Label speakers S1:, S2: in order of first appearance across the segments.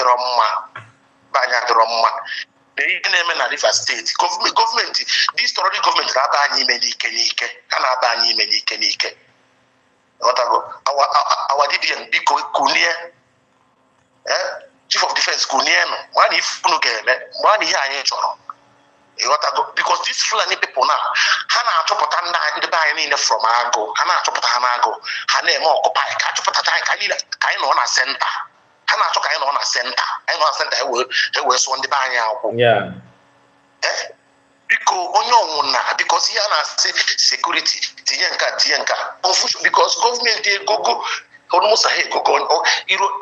S1: adịrọ mma na ihe na-eme na Rivers State gọọmenti this story gọọmenti na-aba anyị ime n'ike ha na-aba anyị ime n'ike our DDM biko kunie Chief of Defense kunie no mana ifunu ga-eme mana ihe anyị chọrọ because these Fulani people now ha na-achọpụta ndị be anyị niile from agụ ha na-achọpụta ha n'agụ ha na-eme occupy ka achọpụta ka anyị nọ na center ha na-achọ ka anyị nọ na center wee sụọ ndị be anyị akwụ biko onye ọnwụ na because ihe a na-asị security tinye nka confusion because gọọmenti egogo almost ha egogo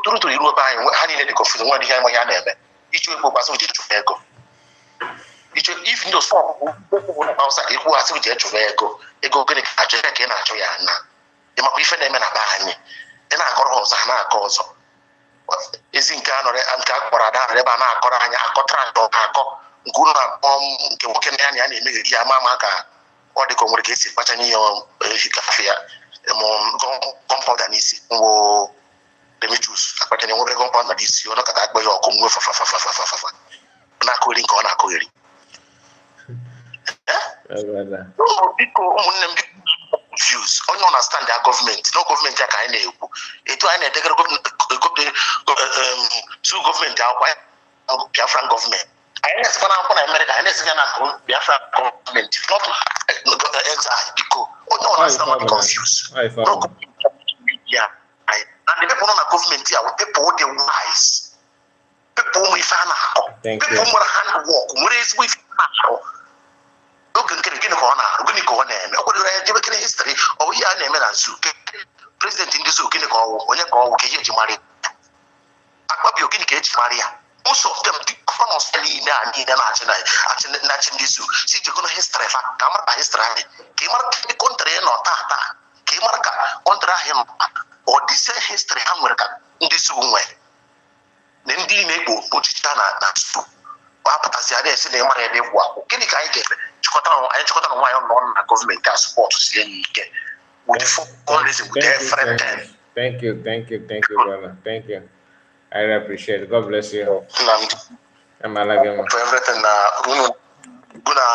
S1: tụrụ iru ebe anyị ha niile dị confusion nwere ihe ya na-eme ichu ego gbasa uche chụrụ ego if those people outside ekwu asị uche chụrụ ego gịnị ka achọ ka ị na-achọ ya na ịmakwa ife na-eme na be anyị ị na-akọrọ ọzọ ha na-akọ ọzọ ezi nke anọrọ nke akpọrọ ada ebe a na-akọrọ anyị akọtara akọ nke unu na-akpọ nke nwoke na ya na-emegheri ya ama ka ọ dị ka o nwere ka esi kpacha n'ihe gafe ya kọmpọnda n'isi nwụ remijus akpacha na enwere kọmpọnda n'isi ọ nọkọta akpa ya ọkụ nwe fafafafafafafa na-akụgheri nke ọ na-akụgheri biko ụmụnne m confused onye understand ya gọọmenti na gọọmenti ya ka anyị na-ekwu etu anyị na-edegara zu gọọmenti akwụkwọ Biafran gọọmenti anyị na-esikwa na akwụkwọ na Amerịka anyị na-esiga na Biafran gọọmenti not exile biko onye understand not confused and the people na gọọmenti ya were people dey wise people nwere ife a na-akọ people nwere handwork nwere ezigbo ife a na-akọ oge nke gịnị ka ọ na-arụ gịnị ka ọ na-eme ọ kwere ya jebe kene history ọ ihe a na-eme na nzu president ndị zoo gịnị ka ọwụ onye ka ọwụ ka ihe eji mara akpabio gịnị ka eji mara ya most of them the governors niile na-achị ndị zoo si jegono history fa ka mara history anyị ka ị mara ndị kọntrị nọ taa ka ị mara ka kọntrị ahụ nọ ọ dị se history ha nwere ka ndị zoo nwere na ndị na-egbo ochicha na zoo apụtazi adị esi na ịmara ebe egwu akwụ gịnị ka anyị ga-eme anyị chịkọtara nwaanyị nọ na gọọmenti a sọpọtụ sie ya ike with the fundraising with everything.
S2: Thank you, brother. Thank you. I really appreciate it. God bless you. I'm Alagama.
S1: For everything, gonna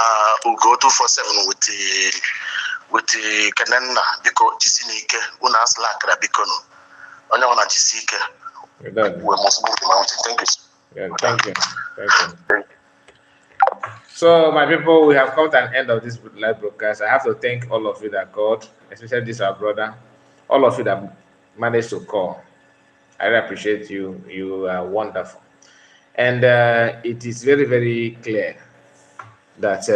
S1: go 247 with the Canana because Jisinike, una slack Rabicono. Only one at Jisika. We must move the mountain. Thank you.
S2: Yeah, thank you. So, my people, we have come to an end of this live broadcast. I have to thank all of you that called, especially this our brother, all of you that managed to call. I really appreciate you. You are wonderful. And it is very, very clear that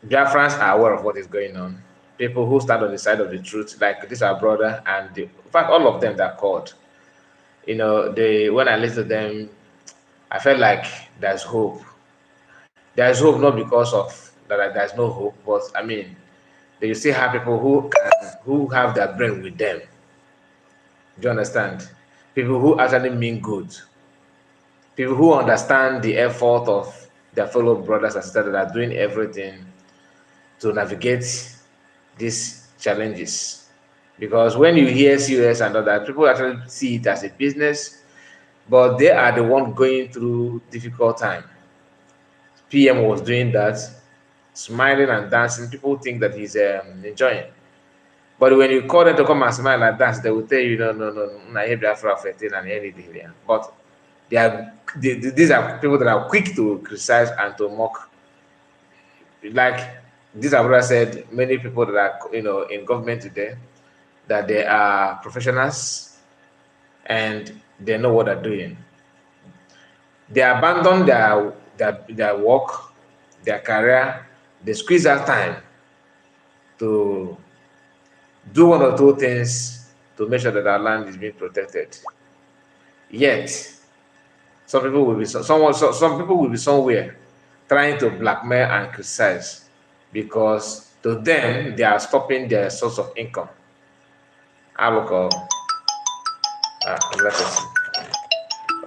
S2: Biafrans are aware of what is going on. People who stand on the side of the truth, like this our brother, and in fact, all of them that called. You know, when I listened to them, I felt like there's hope. There's hope not because of that there's no hope, but I mean, you still have people who have their brain with them. Do you understand? People who actually mean good. People who understand the effort of their fellow brothers and sisters that are doing everything to navigate these challenges. Because when you hear COS and all that, people actually see it as a business, but they are the one going through difficult time. PM was doing that, smiling and dancing. People think that he's enjoying. But when you call them to come and smile and dance, they will tell you, no. But these are people that are quick to criticize and to mock. Like this brother said, many people that are in government today, that they are professionals and they know what they're doing. They abandon their work, their career, they squeeze out time to do one or two things to make sure that our land is being protected. Yet, some people will be somewhere trying to blackmail and criticize because to them they are stopping their source of income.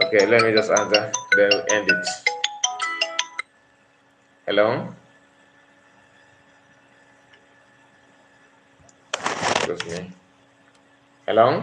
S2: Okay, let me just answer, then we'll end it. Hello? Excuse me. Hello?